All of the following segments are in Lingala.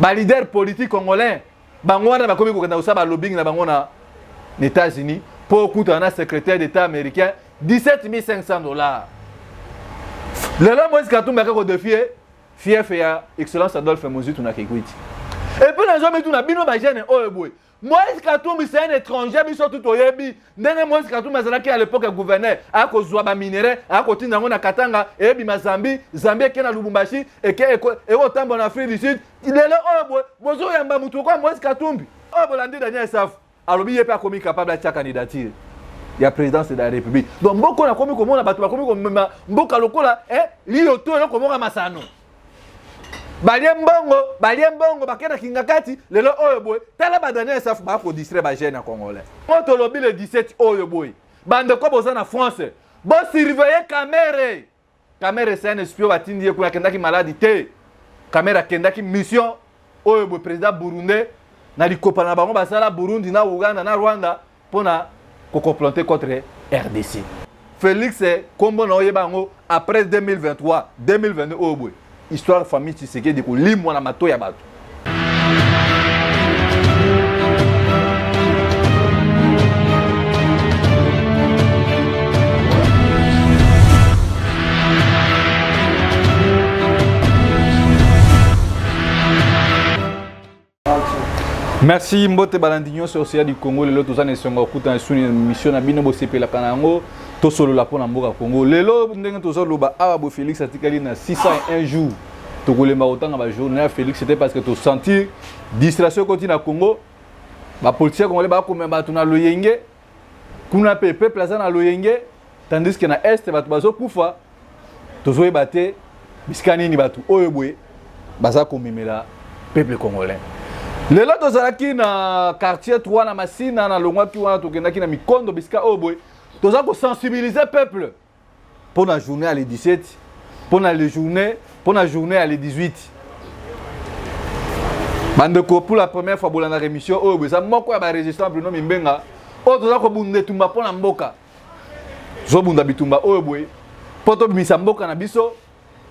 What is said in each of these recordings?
Ba leader politique congolais bango wana bakomi kokenda kosala ba lobbying na bango na États-Unis mpo okutana na secrétaire d'État américain 17 500 dollars. Lelo Moïse Katumbi ake kodefie fief ya excellence Adolphe Muzito na Kikwiti. Et puis nazomituna bino ba jeune oyo boye Moïse Katumbi c'est un étranger biso tout toyebi ndenge Moïse Katumbi azalaki à l'époque ya gouverneur akozwa ba minerais akotinda yango na Katanga eyebima Zambie Zambie eke na Lubumbashi eke ekotambola na Afrique du Sud lelo oyo boye bozoyamba motu lokola Moïse Katumbi oyo bolandi Daniel Safu alobi ye mpe akomi capable atia candidature ya présidence de la République. Donc mboka oyo nakomi komona bato bakomi komema mboka lokola eh, liyo to eloko moko ya masano balie mbongo balie mbongo bake na kingakati lelo oyo boye tala ba Daniel Safu ba ko distraire ba jeune ya congolais oyo tolobi le 17 oyo boye bandeko boza na France bo surveiller Kamere Kamere c'est un espion batindi ye kuna akendaki maladi te Kamere akendaki mission oyo boye président burundais na likopa na bango basala Burundi na Uganda na Rwanda pona ko comploter contre RDC. Felix kombo na oyeba yango après 2023 2022 oyo boye histoire famille Tshisekedi kolimwa na mato ya bato. Merci mbote balandi nyonso ya du Congo lelo toza na esengo ya kokutana lisusu na mission na bino bosepelaka na yango tosolola mpo na mboka Congo lelo ndenge tozoloba awa bo Felix atikali na 601 jours tokolemba kotanga ba journée ya Felix c'était parce que tosentir distraction ekoti na Congo ba politiciens congolais bakomema bato na loyenge kuna mpe peuple aza na loyenge tandis que na est bato bazokufa tozoyeba te bisika nini bato oyo boye baza komemela peuple congolais lelo tozalaki na quartier 3 na masina nalongwaki wana tokendaki na mikondo bisika oyo boye toza kosensibiliser peuple mpo na journée ya le 17 mpo na le journée mpo na journée ya le 18 bandeko pour la première fois bolandaka émission oyo boye eza moko ya barésistant bruno mimbenga oyo toza kobunda etumba mpo na mboka tozobunda bitumba oyo boye mpo tobimisa mboka na biso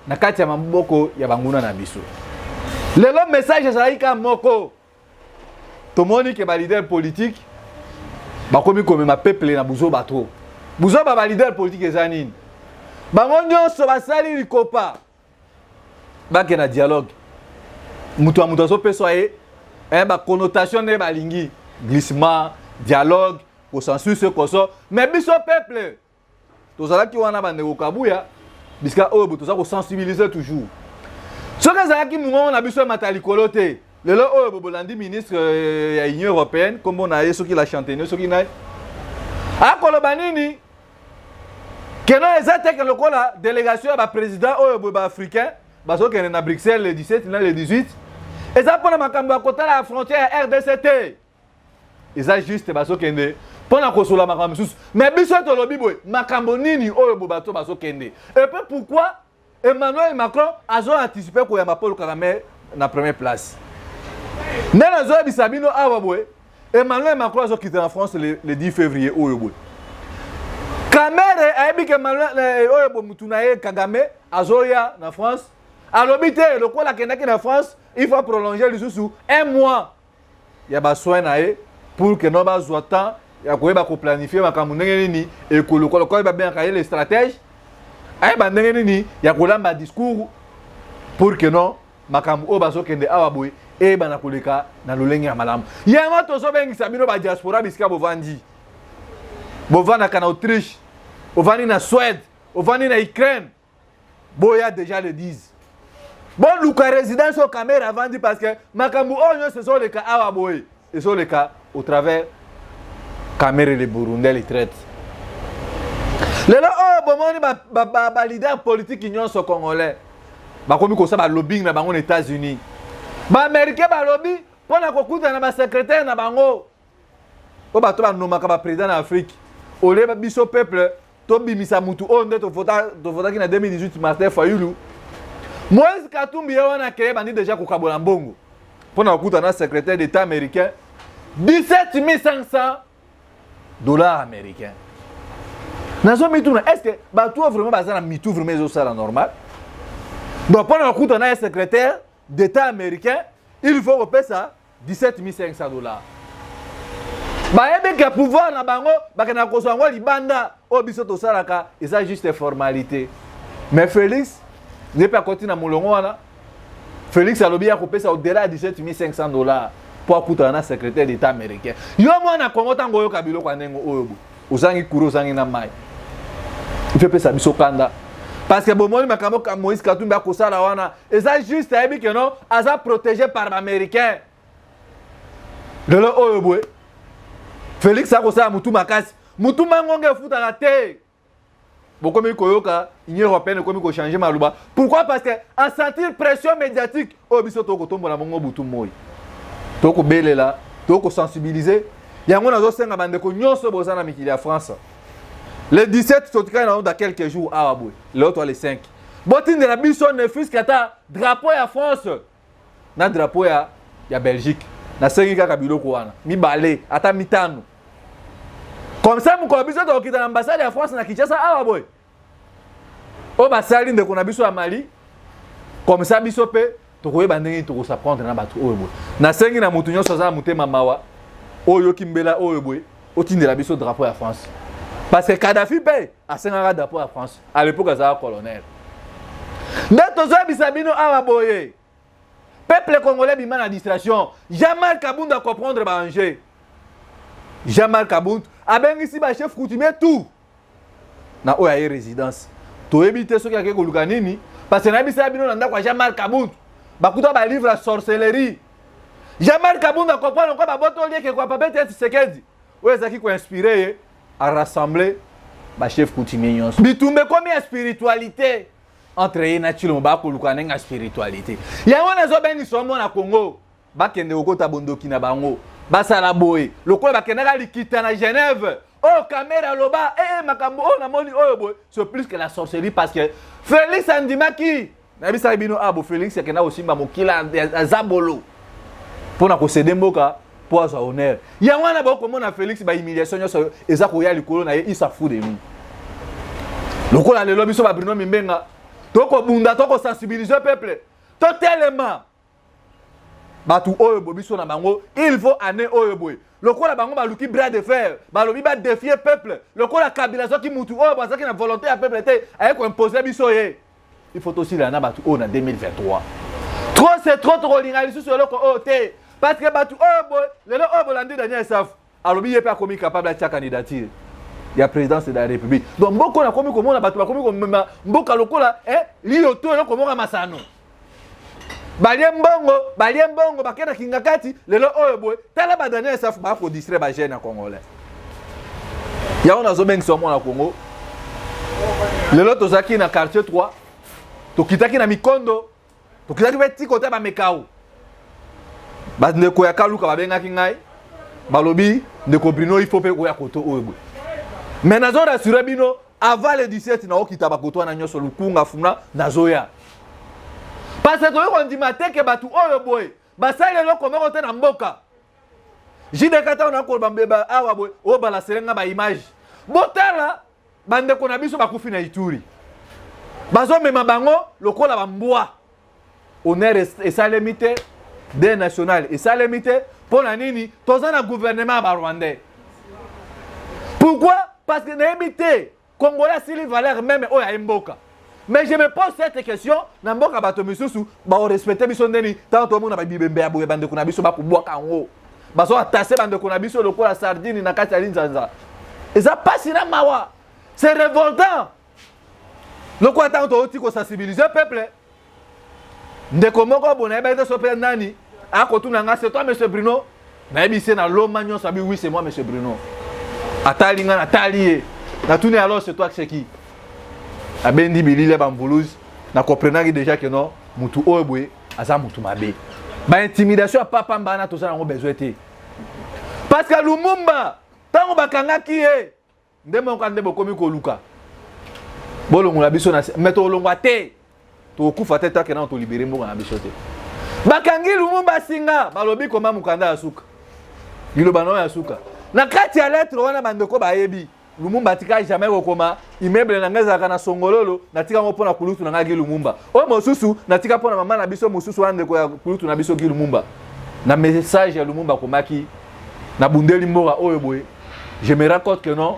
na kati ya maboko ya banguna na biso lelo message ezalaki kaka moko tomoni ke ba leader politique bakomi komema peuple na buzoba trop buzoba ba leader politique eza nini bango nyonso basali likopa bake na dialogue moto ya moto azopesa ye eh, ba connotation nde balingi glissement dialogue consensus koso mais biso peuple tozalaki wana bandeko kabuya bisika oyo bo toza kosensibiliser toujours soki ezalaki mongongo na biso emata likolo te lelo oyo bobolandi ministre euh, ya union européenne nkombo na ye soki la chantenio soki nani akoloba nini keno eza te ke lokola délégation ya baprésident oyo boye baafricain bazokende na bruxelles le 17 na le 18 eza mpona makambo ya kotala ya frontière ya rdc te eza juste bazokende mpo na kosola makambo mosusu mais biso tolobi boye makambo nini oyo bo bato bazokende et puis pourquoi emmanuel macron azo anticipe koyamba paul kagame na première place nde nazoyebisa bino awa boye emmanuel macron azokita na france le, le 10 février oyo boye kamere ayebi ke eh, oyo bo mutu na ye kagame azoya na france alobi te lokola akendaki na france il faut prolonger lisusu un mois ya ba soins na ye pour que no bazwa temps ya koyeba koplanifie makambo ndenge nini ekolokola lokola babengaka ye le stratège ayeba ndenge nini ya kolamba discours pour que non makambo oyo bazokende awa boye eyebana koleka na lolenge ya malamu yango tozobengisa bino badiaspora bisika bovandi bovandaka na autriche ovandi na suède ovandi na ukraine boya déjà le 10 boluka résidence oyo kamere avandi parce que makambo oyo nyonso ezoleka awa boye ezoleka au travers kamere le burundais le traite lelo oyo bomoni baleader ba, ba, ba politike nyonso congolais bakomi kosala balobbying na bango na états-unis baaméricain balobi mpo na kokutana na basecrétaire na bango oyo bato banomaka baprésident na afrique olie biso peuple tobimisa mutu oyo nde tovotaki na 2018 Martin Fayulu Moïse Katumbi ye wana akeye bandi deja kokabola mbongo mpo na kokuta na secrétaire d'état américain 17 500 dollars américains nazo mituna est ce que bato oyo vraiment baza na mitu vraiment ezosala normal donc mpo na kokuta na ye secrétaire d'état américain Il faut kopesa 17 500 $. Bayebi ke pouvoir na bango bakendaka kozwa yango libanda. Oyo biso tosalaka eza juste formalité. Mais Félix nde mpe akoti na molongo wana. Félix alobi ya kopesa au-delà ya 17 500 $ mpo akutana na secrétaire d'État américain. Yo mwana Kongo, ntango oyoka biloko ya ndenge oyo bo ozangi courant, ozangi na mai, il faut pesa biso kanda, parce que bomoni makambo Moïse Katumbi akosala wana eza juste. Ayebi ke non, aza protégé par baaméricain. Lelo oyo boye Félix akosala mutu makasi, mutu mangonge efutaka te. Bokomi koyoka Union européenne ekomi kochanger maloba. Pourquoi? Parce que asentir pression médiatique oyo biso tokotombola bongo butu moi, tokobelela, tokosensibiliser. Yango nazosenga bandeko nyonso boza na mikili ya France, le 17 totikali nango dans quelques jours awa boye. Lelo toa le 5. Botindela biso ne fût-ce que ata drapeau ya France na drapeau ya Belgique. Nasengi kaka biloko wana mibale, ata mitano. Comme ça, mokolo biso tokokita na ambassade ya France na Kinshasa awa boye, oyo basali ndeko na biso ya Mali, comme ça biso mpe tokoyeba ndenge tokosa prendre na bato oyo boye. Nasengi na motu nyonso aza na motema mawa, oyo oyoki mbela oyo boye, otindela biso drapeau ya France, parce que Kadafi mpe asengaka drapeau ya France. À l'époque azalaka colonel. Nde tozoyebisa bino awa boye, peuple congolais, bima na distraction. Jean-Marc Kabund acomprendre baenjeu. Jean-Marc Kabund abengisi bachef coutumier tout na oyo aye résidence. Toyebi te soki ake koluka nini, parce que nayebisaka bino, na ndako ya Jean-Marc Kabund bakuta balivre ya sorcellerie. Jean-Marc Kabund acomprendre kwa babotoli ekeko ya papa Etienne Tshisekedi oyo ezalaki koinspirer ye arassembler bachef coutumier nyonso. Bitumba ekomi ya spiritualité entre ye na Tshilombo. Bakoluka ndenge ya spiritualité. Yango nazobengisa omona Congo, bakende kokota bondoki na bango, basala boye lokola bakendaka likita na Genève oyo Kamerhe aloba ee makambo oyo namoni oyo boye. C'est plus que la sorcellerie, parce que Félix andimaki. Nayebisaki bino abo Félix akenda kosimba mokila ya zabolo mpona kocéder mboka mpo azwa honneur. Yango wana bokomona Félix, bahumiliation nyonso eza koya likolo na ye, il s'en fout de nous. Lokola lelo biso baBruno Mimbenga tokobunda, tokosensibiliser peuple, totelema. Bato oyo bo biso na bango, il faut année oyo boye, lokola bango baluki bras de fer, balobi badéfier peuple, lokola Kabila azwaki mutu oyo bazalaki na volonté ya peuple te, aye koimposer biso ye, il faut tosila na bato oyo na 2023. Trop c'est trop. Tokolinga lisusu eloko oyo te, parce que bato oyo boye lelo oyo bolandi Daniel Safu alobi ye mpe akomi capable atia candidature ya présidence de la République. Donc mboka oyo nakomi komona bato bakomi komema mboka lokola liyo to eloko moko ya masano. Balie mbongo, balie mbongo, bakenda kinga kati. Lelo oyo boye, tala baDaniel Safu bakodistraire bajeune ya congolais. Yango nazobengisa mwana Congo. Lelo tozalaki na quartier 3, tokitaki na Mikondo, tokitaki mpe ti kota bamekau. Bandeko ya Kaluka babengaki ngai, balobi: "Ndeko Bruno, il faut mpe koya koto oyo boye." Mais nazo rassurer bino, avant le 17 naokita bakoto wana nyonso, Lukunga, Funa, nazoya, parce que toyei kondima te ke bato oyo boye basali eloko moko te na mboka. JDK, ntango nakoloba mbeba awa boye, oyo balasele nga baimage, botala bandeko na biso bakufi na Ituri, bazomema bango lokola bambwa. Honneur esalemi te, deuil national esalemi te. Mpo na nini? Toza na gouvernement ya barwandais. Pourquoi? Parce que nayebi te, congolais asili valeur même oyo aye mboka. Mais je me pose cette question: na mboka bato misusu baorespecter biso ndeni ntango tomona babibembe ya boye, bandeko na biso bakobwaka yango, bazoatase bandeko na biso lokola sardine na kati ya linzanza? Eza pasi na mawa, c'est révoltant. Lokola ntango touti kosensibiliser peuple, ndeko moko boye, nayebaki te so mpe nani, akotuna nga: "C'est toi, monsieur Bruno?" Nayebi se na loma nyonso abi: "Oui, c'est moi, monsieur Bruno." Atali nga, natali ye, natuni: "Alors, c'est toi, c'est qui?" Abendi bilili ya bamvuluzi. Nakomprenaki déjà ke non, mutu oyo boye aza mutu mabe. Baintimidation ya papamba wana, toza nango besoin te, parce que Lumumba, ntango bakangaki ye, nde moko nde bokomi koluka bolongola biso na me. Tolongwa te, tokokufa te take nano tolibérer mboka na biso te. Bakangi Lumumba singa, balobi koma mokanda ya suka, liloba na oyo ya suka. Na kati ya lettre wana, bandeko bayebi, Lumumba atika jamais kokoma immeuble na ngai ezalaka na Songololo, natika yango mpo na kulutu na ngai Guy Lumumba. Oyo mosusu natika mpo na mama na biso mosusu wana ndeko ya kulutu na biso Guy Lumumba. Na message ya Lumumba akomaki nabundeli mboka oyo boye, je me rends compte que non,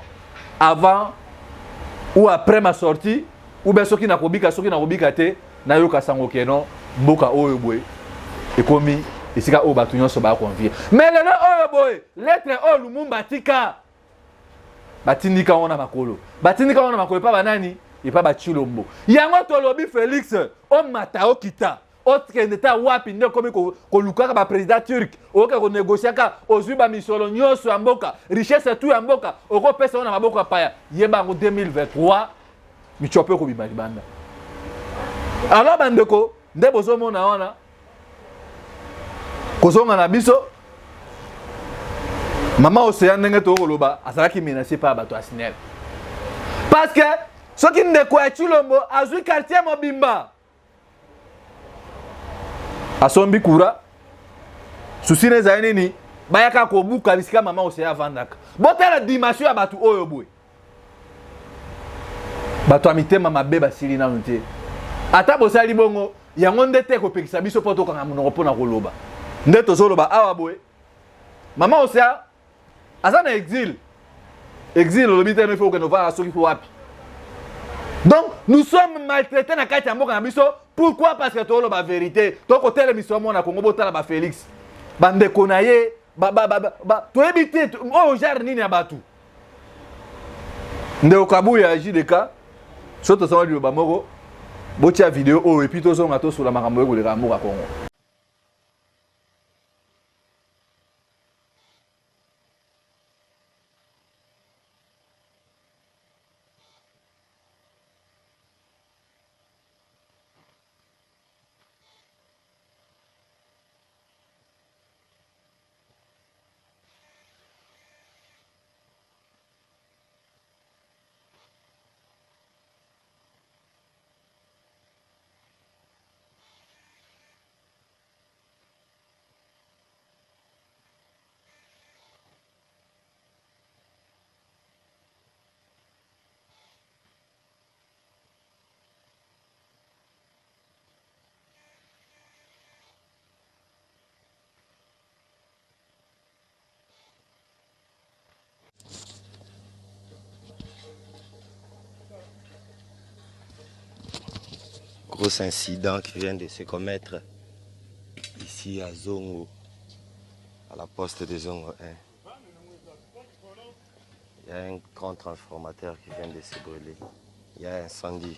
avant ou après ma sortie ou bien soki nakobika soki nakobika te, nayoka sango ke non mboka oyo boye ekomi esika oyo bato nyonso bakonvie. Mais lelo oyo boye lettre oyo Lumumba atika batindika yango na makolo, batindika yango na makolo epa banani? Epa ba Tshilombo. Yango tolobi Felix omata okita okende ta wapi nde okomi kolukaka ba président turc, okoka konegosiaka, ozwi ba misolo nyonso ya mboka, richesse tout ya mboka okopesa yango na maboko ya paya. Yeba yango 2023 michopo ekobima libanda. Alors bandeko nde bozomona wana kozonga na biso mama Océan ndenge tokoloba azalaki menacé par bato ya SNEL, parce que soki ndeko ya Tshilombo azwi quartier mobimba asombi courant, susi na ezali nini? Bayaka kobuka bisika mama Océan avandaka. Botala dimension ya bato oyo boye, bato ya mitema mabe basili nanu te. Ata bosali bongo, yango nde te ekopekisa biso mpo tokanga monoko mpo na koloba. Nde tozoloba awa boye, mama Océan aza na exil. Exil olobi te, il faut okende ovanda soki wapi. Donc nous sommes maltraités na kati ya mboka na biso. Pourquoi? Parce que toloba vérité, tokotelemisa mwana Kongo. Botala ba Félix, bandeko na ye, toyebi te oyo genre nini ya bato. Ndeko Kabuya ya JDK, so tosanga liloba moko, botia video oyo et puis tozonga tosola makambo ekoleka mboka Kongo. Gros incident qui vient de se commettre ici à Zongo, à la poste de Zongo 1. Il y a un grand transformateur qui vient de se brûler. Il y a un incendie.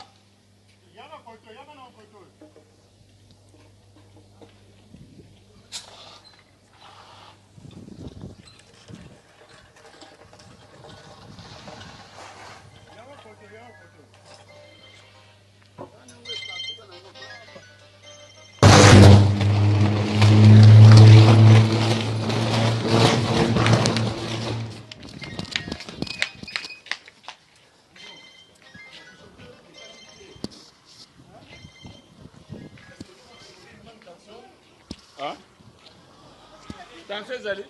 Hein? Tension ezali?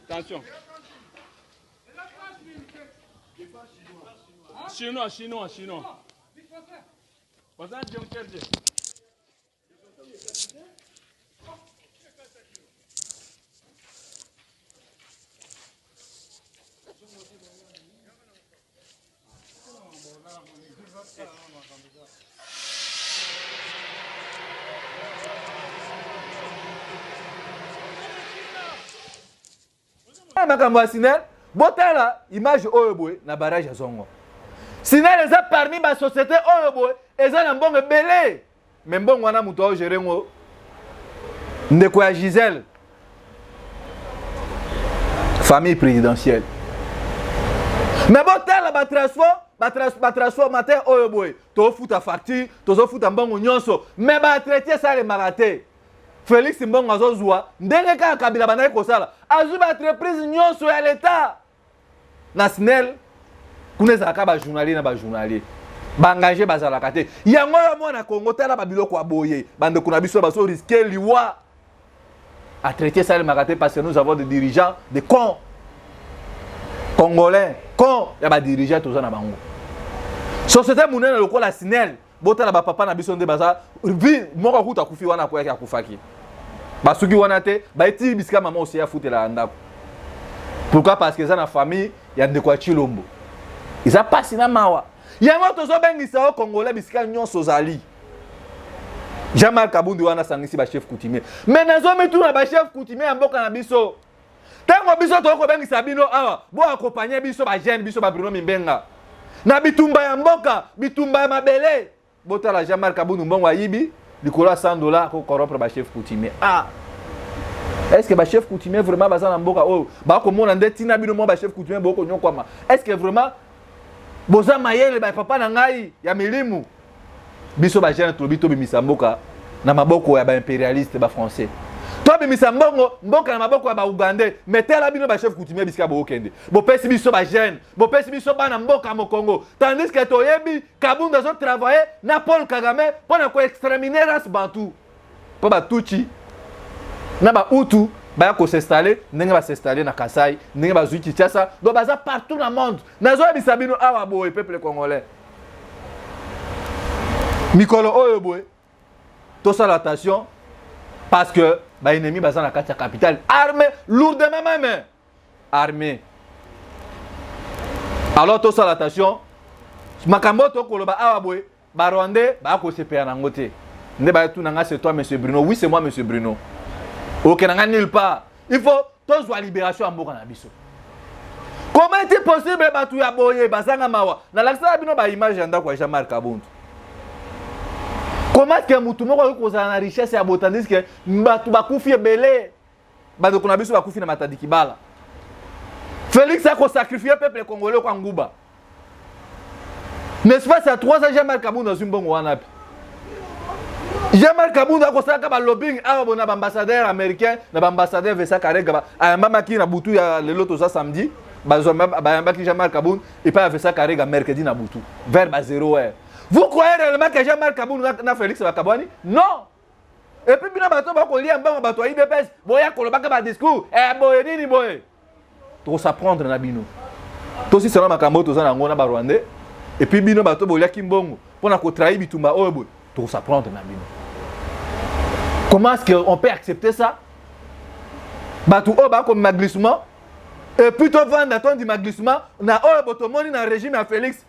Tension. Chinois, chinois, chinois. Baza directeur te. Makambo ya SNEL, botala image oyo boye na barrage ya Zongo. SNEL eza parmi ba société oyo boye eza na mbongo ebele, mais mbongo wana moto aogere ngo ndeko ya Gisèle, famille présidentielle. Mais botala ba transport, ba transformateur oyo boye, tofuta facture, tozofuta mbongo nyonso, mais ba traité esalemaka te. Félix mbongo azozwa ndenge kaka Kabila bandaki kosala, azwi ba entreprise nyonso ya l'État. Na SNEL kuna ezalaka ba journalier na ba journalier, baengage bazalaka te. Yango oyo mwana Congo, tala babiloko ya boye, bandeko na biso bazo risque liwa, atraité esalemaka te parce que nous avons des dirigeants de cons. Congolais con ya ba dirigeants toza na bango. Société munene lokola SNEL, botala ba papa na biso nde baza vie moko akuta akufi wana akweyaki akufaki. Basuki wana te, baye bisika mama osi afutela ya ndako. Pourquoi? Parce que eza na famille ya ndeko ya Tshilombo. Eza pasi na mawa. Yango tozobengisa yo Congolais bisika nyonso ozali. Jean-Marc Kabund wana asangisi ba chef coutumier. Mais nazomituna ba chef coutumier ya mboka na biso. Tango biso tokoki kobengisa bino awa, bo accompagner biso ba jeunes, biso ba Bruno Mimbenga. Na bitumba ya mboka, bitumba ya mabele. Botala Jean-Marc Kabund mbongo ayibi likolo ya 100 $ ko corrompre ba chef coutumier. Ah! Est-ce que ba chef coutumier vraiment baza na mboka oyo bakomona nde tina bino mwa ba chef coutumier boko nyokwama? Est-ce que vraiment boza mayele ba papa na ngai ya milimu? Biso ba jeune tolobi tobimisa mboka na maboko ya ba impérialiste ba français. Tobimisa mbongo mboka na maboko ya ba ougandais, mais tala bino ba chef coutumier bisika bokende. Bopesi biso ba jeune, bopesi biso bana mboka mokongo, tandis que toyebi Kabund azo travailler na Paul Kagame mpo na ko exterminer race bantou. Mpo ba Tutsi na ba Hutu baya ko s'installer ndenge ba s'installer na Kasai, ndenge bazwi Kinshasa, donc baza partout na monde. Nazoyebisa bino awa boye peuple congolais. Mikolo oyo boye tosala attention parce que ba ennemis baza na kati ya capitale armé lourdement même armé. Alors tosala attention makambo oyo tokoloba awa boye ba rwandais bakosepela nango te. Nde bayetuna nga c'est toi monsieur Bruno. Oui, c'est moi monsieur Bruno. Okenda nga nulle part. Il faut tozwa libération ya mboka na biso. Comment est-il possible bato ya boye bazanga mawa? Nalakisaka bino ba image ya ndako ya Jean-Marc Kabund. Comment est-ce que mutu moko akoki kozala na richesse ya boye tandis que bato bakufi ebele, bandeko na biso bakufi na Matadi Kibala. Félix a sacrifié peuple congolais kwa nguba. N'est-ce pas, c'est à 3 ans Jean-Marc Kabund azwi mbongo wana pi. Jean-Marc Kabund akosalaka ba lobbying awa bona ba ambassadeur américain na ba ambassadeur Vincent Karega ayambamaki na butu ya lelo toza samedi, bayambaki Jean-Marc Kabund et pas Vincent Karega mercredi na butu vers ba 0 heure. Vous croyez réellement que Jean-Marc Kabund na Félix bakabwani? Non. Et puis bino bato bakolia mbongo bato ya UDPS boya kolobaka ba discours eh boye nini boye. Tokosapprendre na bino. Tosisana makambo toza na yango na ba Rwandais et puis bino bato boliaki mbongo mpona kotrahir bitumba oyo boye, tokosapprendre na bino. Comment est-ce qu'on peut accepter ça? Bato oyo bakomema glissement et puis tovanda tondima glissement na oyo botomoni na régime ya Félix.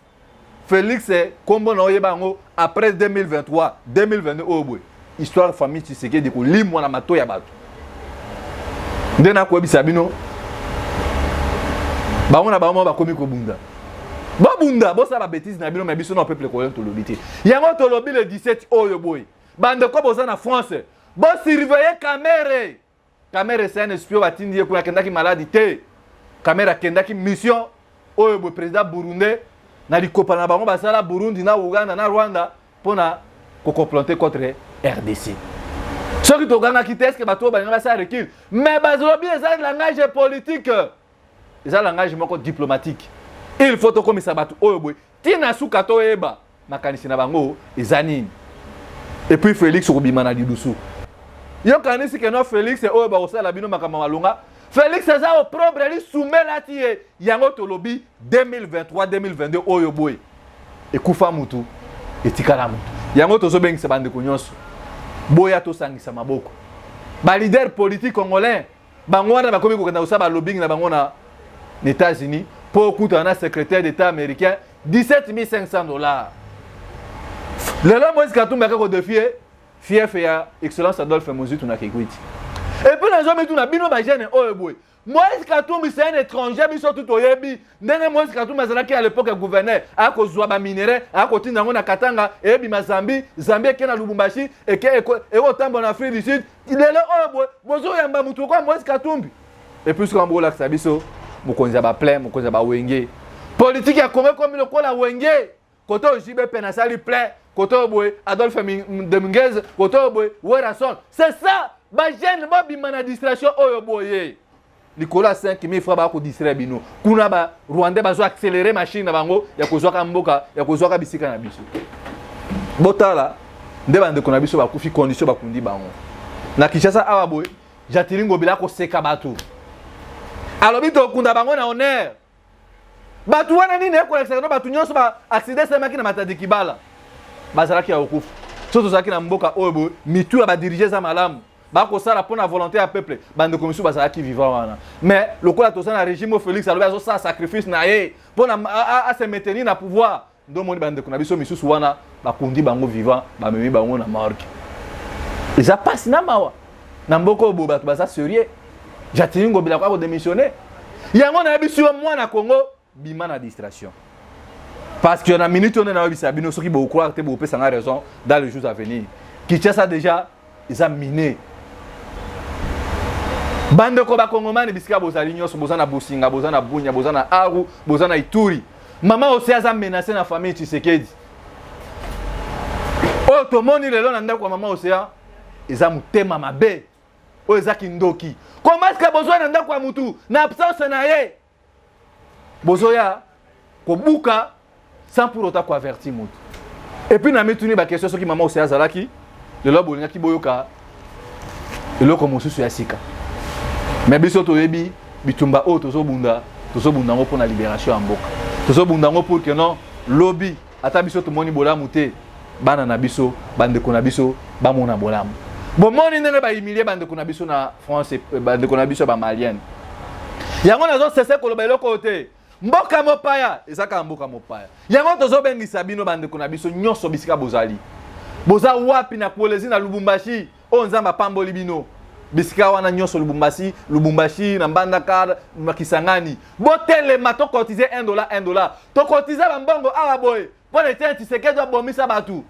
Félix kombo na oyeba yango après 2023 2022 oyo boye histoire famille Tshisekedi kolimwa na mato ya bato. Nde nakoyebisa bino bango na bango bakomi kobunda. Bobunda bosala ba bêtise na bino, mais biso na peuple congolais tolobi te. Yango tolobi le 17 oyo boye. Bandeko boza na France, bo surveiller Kamerhe. Kamerhe c'est un espion, batindi ye kuna, akendaki maladi te. Kamerhe akendaki mission oyo boye président burundais na likopa na bango basala Burundi na Uganda na Rwanda mpona kocomploter contre RDC. Soki togangaki te, est-ce que bato oyo balinga basala recul? Mais bazolobi eza langage politique, eza langage moko diplomatique. Il faut tokomisa bato oyo boye tina suka toyeba makanisi na bango eza nini. Et puis Félix okobima na lidusu. Yokanisi ke no Félix oyo bakosala bino makambo malonga. Félix aza opprobre lisumela ti ye. Yango tolobi 2023 2022 oyo boye ekufa mutu etikala mutu. Yango tozobengisa bandeko nyonso boya tosangisa maboko. Ba leader politique congolais bango wana bakomi kokenda kosala ba lobbying na bango na États-Unis po okutana na secrétaire d'État américain 17 500 $. Lelo Moïse Katumbi ake kodéfier fief ya excellence Adolphe Muzito na Kikwit. Et puis nazomituna bino ba jeune oyo boye, Moïse Katumbi c'est un étranger, biso tout toyebi ndenge Moïse Katumbi azalaki à l'époque ya gouverneur, akozwa ba minerais, akotinda yango na Katanga, eyebima Zambie, Zambie eke na Lubumbashi, eke ekotambola na Afrique du Sud. Lelo oyo boye bozoyamba motu lokola Moïse Katumbi. Et puis soki bolakisa biso mokonzi ya baplein, mokonzi ya bawenge, politique ya Congo ekomi lokola wenge. Kote oyo JB mpe nasali plein, kote oyo boye Adolphe Dominguez, kote oyo boye Werrason. C'est ça ba jeune bobima na distraction oyo boye. Likolo ya 5000 francs bakodistraire bino. Kuna ba Rwandais bazo accélérer machine na bango ya kozwaka mboka, ya kozwaka bisika na biso. Botala nde bandeko na biso bakufi, condition bakundi bango. Na Kinshasa awa boye, Gentiny Ngobila akoseka bato. Alobi tokunda bango na honneur. Bato wana nini ekolakisaka no bato nyonso ba accident esalemaki na Matadi Kibala bazalaki ya kokufa. Soki tozalaki na mboka oyo boye mitu ya badirige eza malamu bakosala mpo na volonté ya peuple, bandeko misusu bazalaki vivant wana. Mais lokola toza na régime oyo Félix alobi azosala sacrifice na ye mpo na ase maintenir na pouvoir, nde omoni bandeko na biso misusu wana bakundi bango vivant, bamemi bango na morgue. Eza mpasi na mawa na mboka oyo boye bato baza sérieux. Jatini Ngobila akoya kodémissionne yango. Nayebisi yo, mwana Congo, bima na distraction, parce que na minute oyo nde nayebisa bino, soki bocroire te, bopesa nga raison dans les jours à venir. Kinshasa déjà eza mine. Bandeko bakongomani, bisika bozali nyonso, boza na Businga, boza na Bunya, boza na Aru, boza na Ituri, mama Osi aza menacé na famille Tshisekedi. Oyo tomoni lelo na ndako ya mama Océan eza motema mabe, oyo eza kindoki. Comment est-ce que bozwa na ndako ya mutu na absence na ye, bozoya kobuka sans pour autant koavertir mutu? Et puis na mituni baquestion: soki mama Océan azalaki lelo, bolingaki boyoka eloko mosusu ya sika? Mais biso toyebi bitumba oyo tozobunda, tozobunda yango mpona libération ya mboka, tozobunda yango pour que non, lobi ata biso tomoni bolamu te, bana na biso, bandeko na biso bamona bolamu. Bomoni ndenge bahumilie bandeko na biso na France, bandeko na biso ya bamalienne. Yango nazosese koloba eloko oyo te. Mboka mopaya eza kaka mboka mopaya. Yango tozobengisa bino, bandeko na biso nyonso, bisika bozali, boza wapi, na Kolwezi, na Lubumbashi, oyo Nzambe apamboli bino bisika wana nyonso, Lubumbashi, Lubumbashi, na Mbandaka, na Kisangani, botelema, tokotize 1 dollar, 1 dollar. Tokotize bambongo awa boye mpo na Etienne Tshisekedi abomisa bato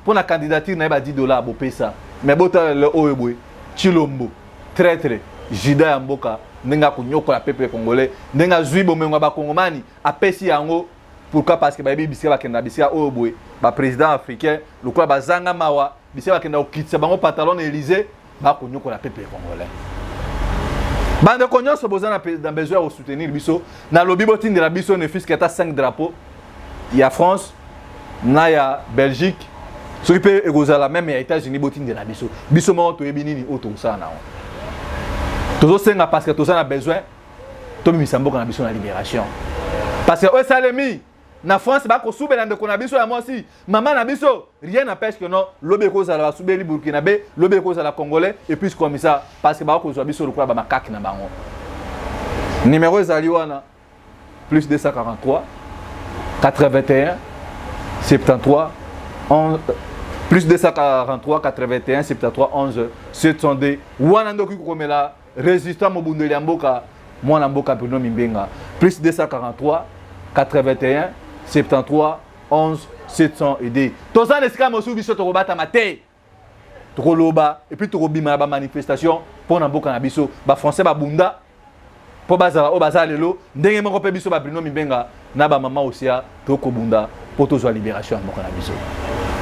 mpo na candidature na ye, ba 10 $ bopesa. Mais botala lelo oyo boye, Tshilombo, traître, judas ya mboka, ndenge akonyokola peuple congolais, ndenge azwi bomengo ya bakongomani, apesi yango. Pourquoi? Parce que bayebi bisika bakenda, bisika oyo boye baprésident africain lokola bazanga mawa, bisika bakenda kokitisa bango pantalon na Élysée, bakonyokola peuple congolais. Bandeko nyonso boza na besoin ya kosoutenir biso, nalobi botindela biso ne fût-ce que ata 5 drapeau ya France na ya Belgique, soki mpe ekozala même ya États-Unis, botindela biso. Biso moko toyebi nini oyo tokosala nango. Tozosenga parce que toza na besoin tobimisa mboka na biso na libération, parce que oyo esalemi na France, bakosubela ndeko na biso ya mwasi, mama na biso. Rien n'empêche que non, lobi ekozala basubeli Burkinabé, lobi ekozala Congolais, et puis comme ça, parce que bakozwa biso lokola bamakaki na bango. Numéro ezali wana: plus 243 81 73 11, plus 243 81 73 11 702. Wana nde okoki kokomela résistant, mobundeli ya mboka, mwana mboka Bruno Mimbenga, plus 243 81 73 11 702. Toza na esika mosusu biso tokobatama te, tokoloba et puis tokobima na bamanifestation mpo na mboka na biso. Bafrançais babunda mpo bazala oyo baza lelo. Ndenge moko mpe biso babruno Mimbenga na bamama Osia tokobunda mpo tozwa libération ya mboka na biso.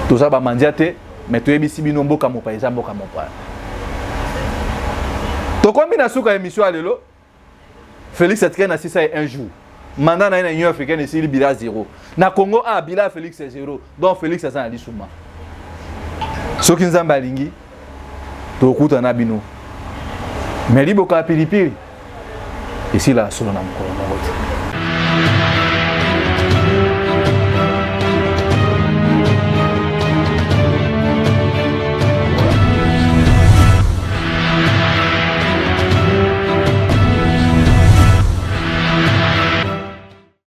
Toza bamandia te, mais toyebisi bino, mboka mopaya eza mboka mopaya. Tokomi na suka ya émission ya lelo. Félix atikali na sisa ye un jour, mandat na ye na Union africaine esili, bilan zéro. Na Congo a bilan Félix zéro. Donc Félix aza na lisuma. Soki Nzambe alingi, tokutana na bino. Mais liboka ya pilipili esila solo na mokolo moko te.